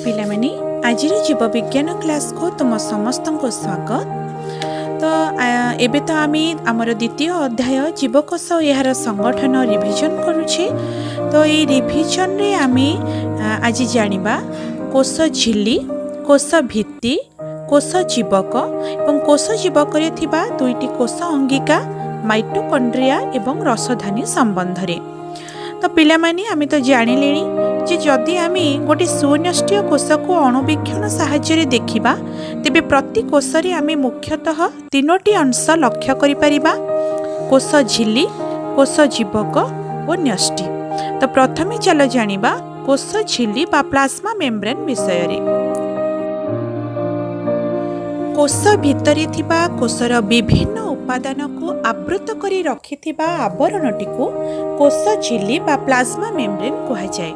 ପିଲାମାନେ, ଆଜିର ଜୀବବିଜ୍ଞାନ କ୍ଲାସ୍କୁ ତୁମ ସମସ୍ତଙ୍କୁ ସ୍ୱାଗତ। ତ ଏବେ ତ ଆମେ ଆମର ଦ୍ୱିତୀୟ ଅଧ୍ୟାୟ ଜୀବକୋଷ ଏହାର ସଂଗଠନ ରିଭିଜନ୍ କରୁଛେ। ତ ଏଇ ରିଭିଜନ୍ରେ ଆମେ ଆଜି ଜାଣିବା କୋଷ ଝିଲ୍ଲି, କୋଷ ଭିତ୍ତି, କୋଷ ଜୀବକ ଏବଂ କୋଷ ଜୀବକରେ ଥିବା ଦୁଇଟି କୋଷ ଅଙ୍ଗିକା ମାଇଟୋକଣ୍ଡ୍ରିଆ ଏବଂ ରସଧାନୀ ସମ୍ବନ୍ଧରେ। ତ ପିଲାମାନେ, ଆମେ ତ ଜାଣିଲେଣି ଯେ ଯଦି ଆମେ ଗୋଟେ ସୁନ୍ୟଷ୍ଟିୟ କୋଷକୁ ଅଣୁବୀକ୍ଷଣ ସାହାଯ୍ୟରେ ଦେଖିବା, ତେବେ ପ୍ରତି କୋଷରେ ଆମେ ମୁଖ୍ୟତଃ ତିନୋଟି ଅଂଶ ଲକ୍ଷ୍ୟ କରିପାରିବା: କୋଷ ଝିଲ୍ଲି, କୋଷ ଜୀବକ ଓ ନ୍ୟଷ୍ଟି। ତ ପ୍ରଥମେ ଚାଲ ଜାଣିବା କୋଷ ଝିଲ୍ଲି ବା ପ୍ଲାଜମା ମେମ୍ବ୍ରେନ୍ ବିଷୟରେ। କୋଷ ଭିତରେ ଥିବା କୋଷର ବିଭିନ୍ନ ଉପାଦାନକୁ ଆବୃତ କରି ରଖିଥିବା ଆବରଣଟିକୁ କୋଷ ଝିଲ୍ଲି ବା ପ୍ଲାଜମା ମେମ୍ବ୍ରେନ୍ କୁହାଯାଏ।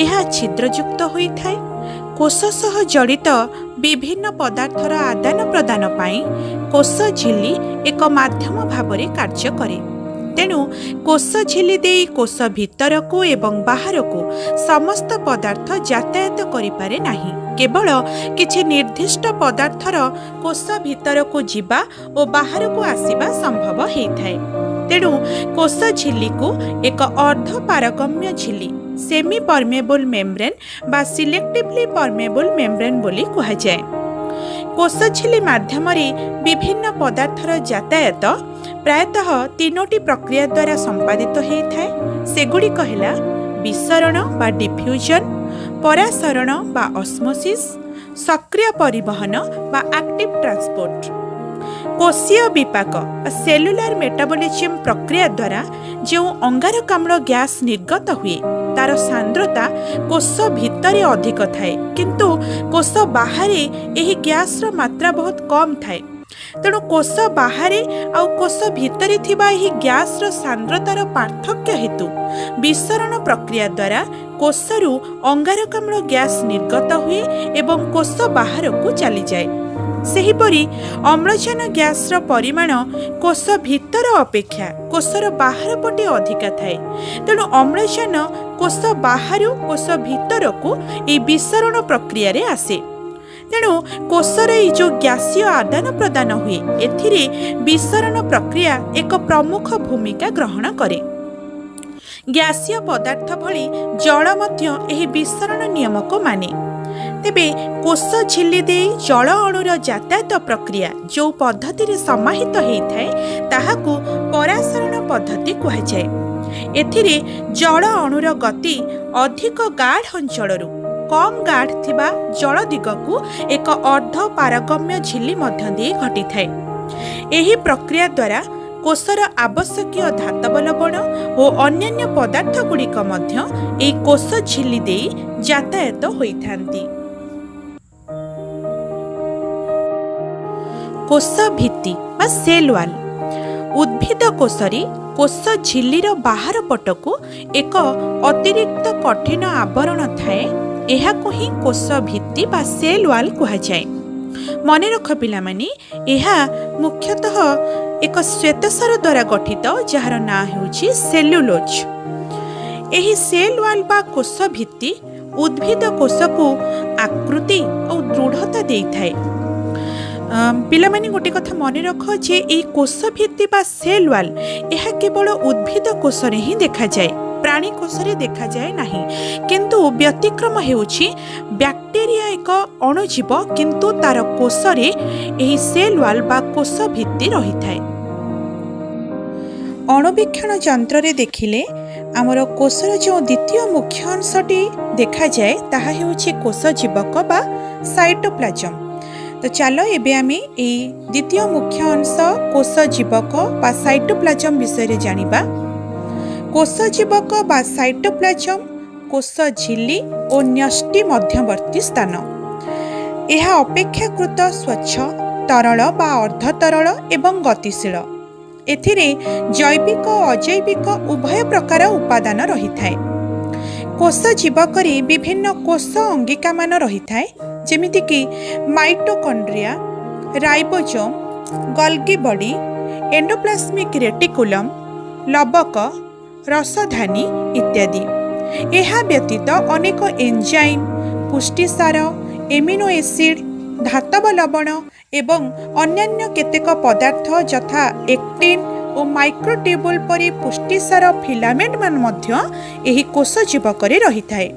ଏହା ଛିଦ୍ରଯୁକ୍ତ ହୋଇଥାଏ। କୋଷ ସହ ଜଡ଼ିତ ବିଭିନ୍ନ ପଦାର୍ଥର ଆଦାନ ପ୍ରଦାନ ପାଇଁ କୋଷ ଝିଲ୍ଲି ଏକ ମାଧ୍ୟମ ଭାବରେ କାର୍ଯ୍ୟ କରେ। ତେଣୁ କୋଷ ଝିଲ୍ଲି ଦେଇ କୋଷ ଭିତରକୁ ଏବଂ ବାହାରକୁ ସମସ୍ତ ପଦାର୍ଥ ଯାତାୟାତ କରିପାରେ ନାହିଁ। କେବଳ କିଛି ନିର୍ଦ୍ଦିଷ୍ଟ ପଦାର୍ଥର କୋଷ ଭିତରକୁ ଯିବା ଓ ବାହାରକୁ ଆସିବା ସମ୍ଭବ ହେଇଥାଏ। ତେଣୁ କୋଷ ଝିଲ୍ଲିକୁ ଏକ ଅର୍ଦ୍ଧପାରଗମ୍ୟ ଝିଲ୍ଲି, ସେମି ପରମେବୁଲ୍ ମେମ୍ବ୍ରେନ୍ ବା ସିଲେକ୍ଟିଭଲି ପରମେବୁଲ୍ ମେମ୍ବ୍ରେନ୍ ବୋଲି କୁହାଯାଏ। କୋଷ ଝିଲ୍ଲି ମାଧ୍ୟମରେ ବିଭିନ୍ନ ପଦାର୍ଥର ଯାତାୟାତ ପ୍ରାୟତଃ ତିନୋଟି ପ୍ରକ୍ରିୟା ଦ୍ୱାରା ସମ୍ପାଦିତ ହୋଇଥାଏ। ସେଗୁଡ଼ିକ ହେଲା ବିସରଣ ବା ଡିଫ୍ୟୁଜନ୍, ପରାସରଣ ବା ଅସ୍ମୋସିସ୍, ସକ୍ରିୟ ପରିବହନ ବା ଆକ୍ଟିଭ୍ ଟ୍ରାନ୍ସପୋର୍ଟ। କୋଷୀୟ ବିପାକ ବା ସେଲୁଲାର ମେଟାବଲିଜିମ୍ ପ୍ରକ୍ରିୟା ଦ୍ୱାରା ଯେଉଁ ଅଙ୍ଗାରକାମ୍ଳ ଗ୍ୟାସ୍ ନିର୍ଗତ ହୁଏ, ତାର ସାନ୍ଦ୍ରତା କୋଷ ଭିତରେ ଅଧିକ ଥାଏ, କିନ୍ତୁ କୋଷ ବାହାରେ ଏହି ଗ୍ୟାସ୍ର ମାତ୍ରା ବହୁତ କମ୍ ଥାଏ। ତେଣୁ କୋଷ ବାହାରେ ଆଉ କୋଷ ଭିତରେ ଥିବା ଏହି ଗ୍ୟାସ୍ର ସାନ୍ଦ୍ରତାର ପାର୍ଥକ୍ୟ ହେତୁ ବିସରଣ ପ୍ରକ୍ରିୟା ଦ୍ୱାରା କୋଷରୁ ଅଙ୍ଗାରକାମ୍ଳ ଗ୍ୟାସ୍ ନିର୍ଗତ ହୁଏ ଏବଂ କୋଷ ବାହାରକୁ ଚାଲିଯାଏ। ସେହିପରି ଅମ୍ଳଜାନ ଗ୍ୟାସ୍ର ପରିମାଣ କୋଷ ଭିତର ଅପେକ୍ଷା କୋଷର ବାହାର ପଟେ ଅଧିକା ଥାଏ। ତେଣୁ ଅମ୍ଳଜାନ କୋଷ ବାହାରୁ କୋଷ ଭିତରକୁ ଏହି ବିସରଣ ପ୍ରକ୍ରିୟାରେ ଆସେ। ତେଣୁ କୋଷର ଏଇ ଯେଉଁ ଗ୍ୟାସୀୟ ଆଦାନ ପ୍ରଦାନ ହୁଏ, ଏଥିରେ ବିସରଣ ପ୍ରକ୍ରିୟା ଏକ ପ୍ରମୁଖ ଭୂମିକା ଗ୍ରହଣ କରେ। ଗ୍ୟାସୀୟ ପଦାର୍ଥ ଭଳି ଜଳ ମଧ୍ୟ ଏହି ବିସରଣ ନିୟମକୁ ମାନେ। ତେବେ କୋଷ ଝିଲ୍ଲି ଦେଇ ଜଳ ଅଣୁର ଯାତାୟାତ ପ୍ରକ୍ରିୟା ଯେଉଁ ପଦ୍ଧତିରେ ସମାହିତ ହେଇଥାଏ, ତାହାକୁ ପରାସରଣ ପଦ୍ଧତି କୁହାଯାଏ। ଏଥିରେ ଜଳ ଅଣୁର ଗତି ଅଧିକ ଗାଢ଼ ଅଞ୍ଚଳରୁ କମ୍ ଗାଢ଼ ଥିବା ଜଳ ଦିଗକୁ ଏକ ଅର୍ଦ୍ଧ ପାରଗମ୍ୟ ଝିଲ୍ଲି ମଧ୍ୟ ଦେଇ ଘଟିଥାଏ। ଏହି ପ୍ରକ୍ରିୟା ଦ୍ୱାରା କୋଷର ଆବଶ୍ୟକୀୟ ଧାତବ ଲବଣ ଓ ଅନ୍ୟାନ୍ୟ ପଦାର୍ଥ ଗୁଡ଼ିକ ମଧ୍ୟ ଏହି କୋଷ ଝିଲ୍ଲି ଦେଇ ଯାତାୟାତ ହୋଇଥାନ୍ତି। କୋଷ ଭିତ୍ତି ବା ସେଲ୍ ୱାଲ୍। ଉଦ୍ଭିଦ କୋଷରେ କୋଷ ଝିଲ୍ଲିର ବାହାର ପଟକୁ ଏକ ଅତିରିକ୍ତ କଠିନ ଆବରଣ ଥାଏ। ଏହାକୁ ହିଁ କୋଷ ଭିତ୍ତି ବା ସେଲ୍ ୱାଲ୍ କୁହାଯାଏ। ମନେ ରଖ ପିଲାମାନେ, ଏହା ମୁଖ୍ୟତଃ ଏକ ଶ୍ୱେତସାର ଦ୍ୱାରା ଗଠିତ, ଯାହାର ନାଁ ହେଉଛି ସେଲୁଲୋଜ୍। ଏହି ସେଲ୍ ୱାଲ୍ ବା କୋଷ ଭିତ୍ତି ଉଦ୍ଭିଦ କୋଷକୁ ଆକୃତି ଓ ଦୃଢ଼ତା ଦେଇଥାଏ। ପିଲାମାନେ, ଗୋଟେ କଥା ମନେ ରଖ ଯେ ଏହି କୋଷ ଭିତ୍ତି ବା ସେଲ୍ ୱାଲ୍, ଏହା କେବଳ ଉଦ୍ଭିଦ କୋଷରେ ହିଁ ଦେଖାଯାଏ, ପ୍ରାଣୀ କୋଷରେ ଦେଖାଯାଏ ନାହିଁ। କିନ୍ତୁ ବ୍ୟତିକ୍ରମ ହେଉଛି ବ୍ୟାକ୍ଟେରିଆ ଏକ ଅଣୁଜୀବ, କିନ୍ତୁ ତାର କୋଷରେ ଏହି ସେଲ୍ ୱାଲ୍ ବା କୋଷ ଭିତ୍ତି ରହିଥାଏ। ଅଣୁବୀକ୍ଷଣ ଯନ୍ତ୍ରରେ ଦେଖିଲେ ଆମର କୋଷର ଯେଉଁ ଦ୍ୱିତୀୟ ମୁଖ୍ୟ ଅଂଶଟି ଦେଖାଯାଏ, ତାହା ହେଉଛି କୋଷ ଜୀବକ ବା ସାଇଟୋପ୍ଲାଜମ। ତ ଚାଲ, ଏବେ ଆମେ ଏଇ ଦ୍ୱିତୀୟ ମୁଖ୍ୟ ଅଂଶ କୋଷ ଜୀବକ ବା ସାଇଟୋପ୍ଲାଜମ ବିଷୟରେ ଜାଣିବା। କୋଷ ଜୀବକ ବା ସାଇଟୋପ୍ଲାଜମ କୋଷ ଝିଲ୍ଲି ଓ ନ୍ୟଷ୍ଟି ମଧ୍ୟବର୍ତ୍ତୀ ସ୍ଥାନ। ଏହା ଅପେକ୍ଷାକୃତ ସ୍ୱଚ୍ଛ, ତରଳ ବା ଅର୍ଦ୍ଧତରଳ ଏବଂ ଗତିଶୀଳ। ଏଥିରେ ଜୈବିକ ଓ ଅଜୈବିକ ଉଭୟ ପ୍ରକାର ଉପାଦାନ ରହିଥାଏ। କୋଷ ଜୀବକରେ ବିଭିନ୍ନ କୋଷ ଅଙ୍ଗିକାମାନ ରହିଥାଏ, ଯେମିତିକି ମାଇଟୋକଣ୍ଡ୍ରିଆ, ରାଇବୋଜୋମ୍, ଗଲ୍ଗି ବଡି, ଏଣ୍ଡୋପ୍ଲାସ୍ମିକ୍ ରେଟିକୁଲମ୍, ଲବକ, ରସଧାନୀ ଇତ୍ୟାଦି। ଏହା ବ୍ୟତୀତ ଅନେକ ଏନଜାଇମ୍, ପୁଷ୍ଟିସାର, ଏମିନୋ ଏସିଡ୍, ଧାତବ ଲବଣ ଏବଂ ଅନ୍ୟାନ୍ୟ କେତେକ ପଦାର୍ଥ ଯଥା ଏକ୍ଟିନ୍ ଓ ମାଇକ୍ରୋଟ୍ୟୁବୁଲ୍ ପରି ପୁଷ୍ଟିସାର ଫିଲାମେଣ୍ଟମାନ ମଧ୍ୟ ଏହି କୋଷ ଜୀବକରେ ରହିଥାଏ।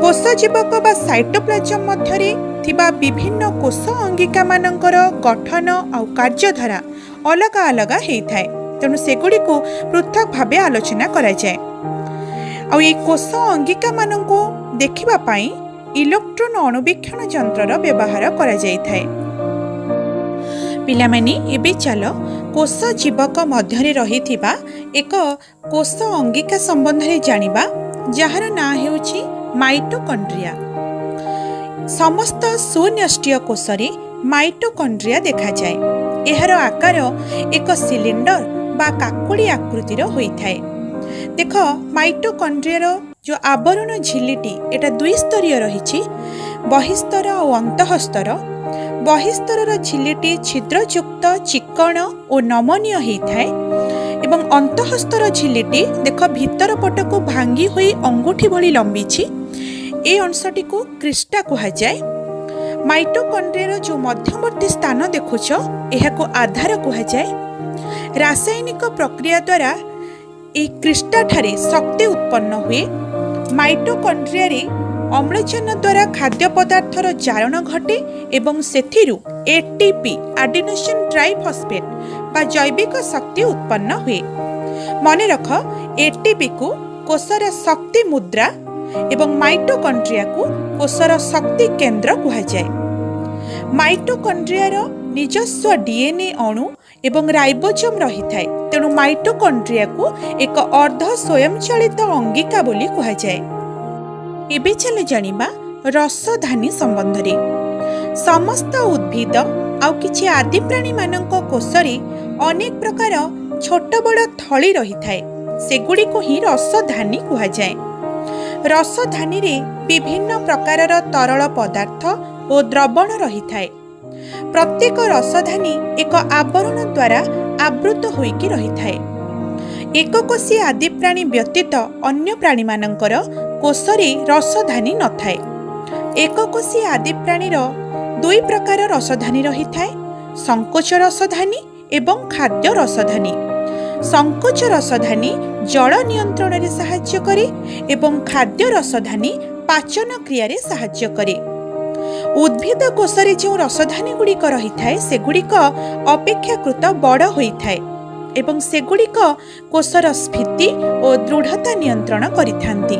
କୋଷ ଜୀବକ ବା ସାଇଟୋପ୍ଲାଜମ ମଧ୍ୟରେ ଥିବା ବିଭିନ୍ନ କୋଷ ଅଙ୍ଗିକାମାନଙ୍କର ଗଠନ ଆଉ କାର୍ଯ୍ୟଧାରା ଅଲଗା ଅଲଗା ହେଇଥାଏ, ତେଣୁ ସେଗୁଡ଼ିକୁ ପୃଥକ ଭାବେ ଆଲୋଚନା କରାଯାଏ। ଆଉ ଏହି କୋଷ ଅଙ୍ଗିକାମାନଙ୍କୁ ଦେଖିବା ପାଇଁ ଇଲେକ୍ଟ୍ରୋନ ଅଣୁବୀକ୍ଷଣ ଯନ୍ତ୍ରର ବ୍ୟବହାର କରାଯାଇଥାଏ। ପିଲାମାନେ, ଏବେ ଚାଲ କୋଷ ଜୀବକ ମଧ୍ୟରେ ରହିଥିବା ଏକ କୋଷ ଅଙ୍ଗିକା ସମ୍ବନ୍ଧରେ ଜାଣିବା, ଯାହାର ନାଁ ହେଉଛି ମାଇଟୋକଣ୍ଡ୍ରିଆ। ସମସ୍ତ ସୁନ୍ୟଷ୍ଟୀୟ କୋଷରେ ମାଇଟୋକଣ୍ଡ୍ରିଆ ଦେଖାଯାଏ। ଏହାର ଆକାର ଏକ ସିଲିଣ୍ଡର ବା କାକୁଡ଼ି ଆକୃତିର ହୋଇଥାଏ। ଦେଖ, ମାଇଟୋକଣ୍ଡ୍ରିଆର ଯେଉଁ ଆବରଣ ଝିଲ୍ଲିଟି, ଏଇଟା ଦୁଇ ସ୍ତରୀୟ ରହିଛି, ବହିସ୍ତର ଆଉ ଅନ୍ତଃସ୍ତର। ବହିସ୍ତରର ଝିଲ୍ଲିଟି ଛିଦ୍ରଯୁକ୍ତ, ଚିକ୍କଣ ଓ ନମନୀୟ ହେଇଥାଏ ଏବଂ ଅନ୍ତଃସ୍ତର ଝିଲ୍ଲିଟି ଦେଖ, ଭିତର ପଟକୁ ଭାଙ୍ଗି ହୋଇ ଅଙ୍ଗୁଠି ଭଳି ଲମ୍ବିଛି। এই ଅଂଶଟିକୁ କ୍ରିଷ୍ଟା କୁହାଯାଏ। ମାଇଟୋକଣ୍ଡ୍ରିଆର ଯେଉଁ ମଧ୍ୟବର୍ତ୍ତୀ ସ୍ଥାନ ଦେଖୁଛ, ଏହାକୁ ଆଧାର କୁହାଯାଏ। ରାସାୟନିକ ପ୍ରକ୍ରିୟା ଦ୍ୱାରା ଏହି କ୍ରିଷ୍ଟାଠାରେ ଶକ୍ତି ଉତ୍ପନ୍ନ ହୁଏ। ମାଇଟୋକଣ୍ଡ୍ରିଆରେ ଅମ୍ଳଜାନ ଦ୍ୱାରା ଖାଦ୍ୟ ପଦାର୍ଥର ଜାରଣ ଘଟେ ଏବଂ ସେଥିରୁ ଏଟିପି, ଆଡିନୋସିନ୍ ଟ୍ରାଇଫସ୍ଫେଟ୍ ବା ଜୈବିକ ଶକ୍ତି ଉତ୍ପନ୍ନ ହୁଏ। ମନେ ରଖ, ଏଟିପିକୁ କୋଷର ଶକ୍ତି ମୁଦ୍ରା ଏବଂ ମାଇଟୋକଣ୍ଡ୍ରିଆକୁ କୋଷର ଶକ୍ତି କେନ୍ଦ୍ର କୁହାଯାଏ। ମାଇଟୋକଣ୍ଡ୍ରିଆର ନିଜସ୍ୱ ଡିଏନ୍ଏ ଅଣୁ ଏବଂ ରାଇବୋଜୋମ୍ ରହିଥାଏ, ତେଣୁ ମାଇଟୋକଣ୍ଡ୍ରିଆକୁ ଏକ ଅର୍ଦ୍ଧ ସ୍ୱୟଂଚାଳିତ ଅଙ୍ଗିକା ବୋଲି କୁହାଯାଏ। ଏବେ ଚାଲ ଜାଣିବା ରସଧାନୀ ସମ୍ବନ୍ଧରେ। ସମସ୍ତ ଉଦ୍ଭିଦ ଆଉ କିଛି ଆଦିପ୍ରାଣୀମାନଙ୍କ କୋଷରେ ଅନେକ ପ୍ରକାର ଛୋଟ ବଡ଼ ଥଳି ରହିଥାଏ। ସେଗୁଡ଼ିକୁ ହିଁ ରସଧାନୀ କୁହାଯାଏ। ରସଧାନୀରେ ବିଭିନ୍ନ ପ୍ରକାରର ତରଳ ପଦାର୍ଥ ଓ ଦ୍ରବଣ ରହିଥାଏ। ପ୍ରତ୍ୟେକ ରସଧାନୀ ଏକ ଆବରଣ ଦ୍ୱାରା ଆବୃତ ହୋଇକି ରହିଥାଏ। ଏକକୋଷୀ ଆଦିପ୍ରାଣୀ ବ୍ୟତୀତ ଅନ୍ୟ ପ୍ରାଣୀମାନଙ୍କର କୋଷରେ ରସଧାନୀ ନଥାଏ। ଏକକୋଷୀ ଆଦିପ୍ରାଣୀର ଦୁଇ ପ୍ରକାର ରସଧାନୀ ରହିଥାଏ, ସଙ୍କୋଚ ରସଧାନୀ ଏବଂ ଖାଦ୍ୟ ରସଧାନୀ। ସଙ୍କୋଚ ରସଧାନୀ ଜଳ ନିୟନ୍ତ୍ରଣରେ ସାହାଯ୍ୟ କରେ ଏବଂ ଖାଦ୍ୟ ରସଧାନୀ ପାଚନ କ୍ରିୟାରେ ସାହାଯ୍ୟ କରେ। ଉଦ୍ଭିଦ କୋଷରେ ଯେଉଁ ରସଧାନୀ ଗୁଡ଼ିକ ରହିଥାଏ, ସେଗୁଡ଼ିକ ଅପେକ୍ଷାକୃତ ବଡ଼ ହୋଇଥାଏ ଏବଂ ସେଗୁଡ଼ିକ କୋଷର ସ୍ଫୀତି ଓ ଦୃଢ଼ତା ନିୟନ୍ତ୍ରଣ କରିଥାନ୍ତି।